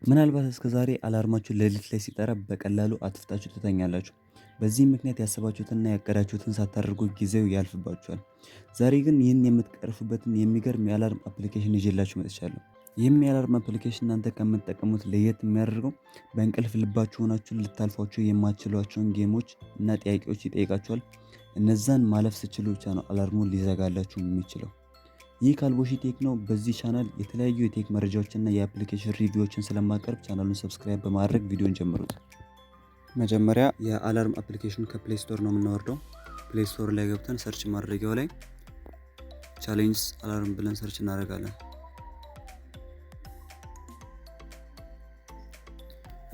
ምናልባት እስከዛሬ alarm ኣችሁ ሌሊት ላይ ሲጠራ በቀላሉ አጥፍታችሁ ትተኛላችሁ። በዚህም ምክንያት ያሰባችሁትና ያቀዳችሁትን ሳታደርጉ ጊዜው ያልፍባችኋል። ዛሬ ግን ይህን የምትቀርፉበትን የሚገርም የ alarm application ይዤላችሁ መጥቻለሁ። ይህም የ alarm application እናንተ ከምትጠቀሙት ለየት የሚያደርገው በእንቅልፍ ልባችሁ ሆናችሁ ልታልፏቸው የማትችሏቸውን game ኦች እና ጥያቄዎች ይጠይቃችኋል። እነዛን ማለፍ ስትችሉ ብቻ ነው alarm ኡን ሊዘጋላችሁ የሚችለው። ይህ ካልቦሺ ቴክ ነው። በዚህ ቻናል የተለያዩ የ tech መረጃዎችና የ application review ዎችን ስለማቀርብ ቻናሉን subscribe በማድረግ ቪዲዮን ጀምሩት። መጀመሪያ የ alarm application ከ Play Store ነው የምናወርደው። Play Store ላይ ገብተን search ማድረጊያው ላይ challenge alarm ብለን search እናደርጋለን።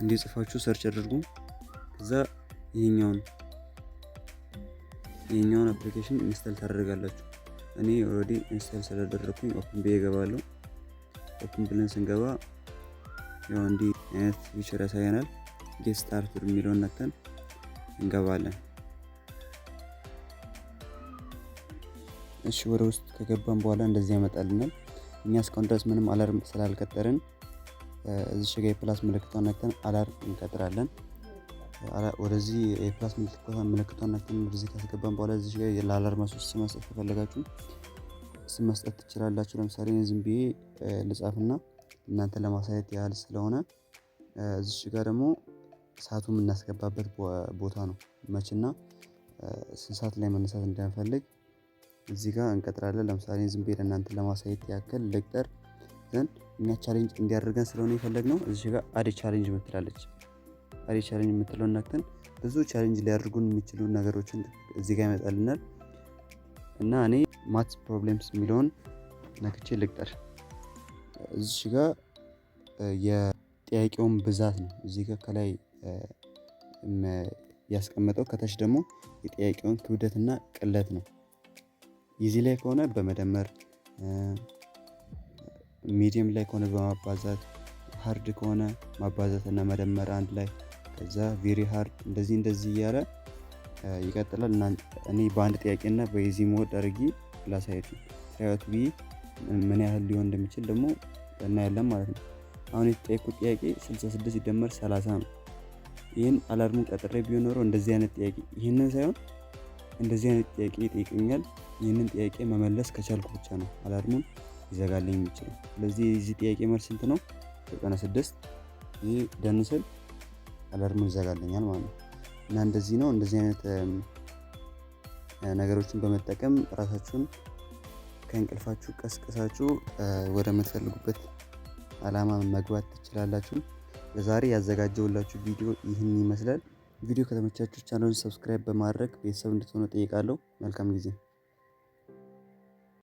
እንዲህ ጽፋችሁ search አድርጉ። ከዛ ይሄኛውን application install ታደርጋላችሁ። እኔ already install ስላደረኩኝ open ብዬ እገባለሁ። Open ብለን ስንገባ ያው እንዲህ አይነት feature ያሳየናል። Get started የሚለውን ነክተን እንገባለን። እሺ፣ ወደ ውስጥ ከገባን በኋላ እንደዚህ ያመጣልናል። እኛ እስካሁን ድረስ ምንም alarm ስላልቀጠርን እዚህ ጋ የ plus ምልክቷን ነክተን alarm እንቀጥራለን። ወደዚህ የ plus ምልክቷን ነክተን ወደዚህ ካስገባን በኋላ እዚህ ጋር ለ alarm ስም መስጠት ከፈለጋችሁ ስም መስጠት ትችላላችሁ። ለምሳሌ ዝም ብዬ ልጻፍና እናንተ ለማሳየት ያህል ስለሆነ፣ እዚች ጋር ደግሞ ሰዓቱ የምናስገባበት ቦታ ነው። መችና ስንት ሰዓት ላይ መነሳት እንደምፈልግ እዚህ ጋር እንቀጥራለን። ለምሳሌ ዝም ብዬ ለእናንተ ለማሳየት ያክል ልቅጠር። Then እኛ challenge እንዲያደርገን ስለሆነ የፈለግነው እዚህ ጋር add challenge ምትላለች። Add challenge የምትለውን ነክተን ብዙ challenge ሊያደርጉን የሚችሉ ነገሮችን እዚህ ጋር ይመጣልናል። እና እኔ math problems የሚለውን ነክቼ ልቅጠር። እዚህ ጋር የጥያቄውን ብዛት ነው እዚህ ጋር ከላይ ያስቀመጠው፣ ከታች ደግሞ የጥያቄውን ክብደትና ቅለት ነው። Easy ላይ ከሆነ በመደመር፣ medium ላይ ከሆነ በማባዛት፣ hard ከሆነ ማባዛት እና መደመር አንድ ላይ፣ ከዛ very hard፣ እንደዚህ እንደዚህ እያለ ይቀጥላል። እና እኔ በአንድ ጥያቄና በ easy mode አድርጌ ላሳያችሁ። Try out ብዬ ምን ያህል ሊሆን እንደሚችል ደግሞ እናያለን ማለት ነው። አሁን የተጠየኩት ጥያቄ 66 ሲደመር 30 ነው። ይህን alarm ኡን ቀጥሬ ቢሆን ኖሮ እንደዚህ አይነት ጥያቄ፣ ይህንን ሳይሆን እንደዚህ አይነት ጥያቄ ይጠይቀኛል። ይህንን ጥያቄ መመለስ ከቻልኩ ብቻ ነው alarm ኡን ሊዘጋልኝ የሚችለው። ስለዚህ የዚህ ጥያቄ መልስ ስንት ነው? 96። ይህ done ስል alarm ኡን ይዘጋልኛል ማለት ነው። እና እንደዚህ ነው። እንደዚህ አይነት ነገሮችን በመጠቀም ራሳችሁን ከእንቅልፋችሁ ቀስቅሳችሁ ወደምትፈልጉበት አላማ መግባት ትችላላችሁ። ለዛሬ ያዘጋጀሁላችሁ ቪዲዮ ይህን ይመስላል። ቪዲዮ ከተመቻችሁ ቻናሉን subscribe በማድረግ ቤተሰብ እንድትሆኑ እጠይቃለሁ። መልካም ጊዜ።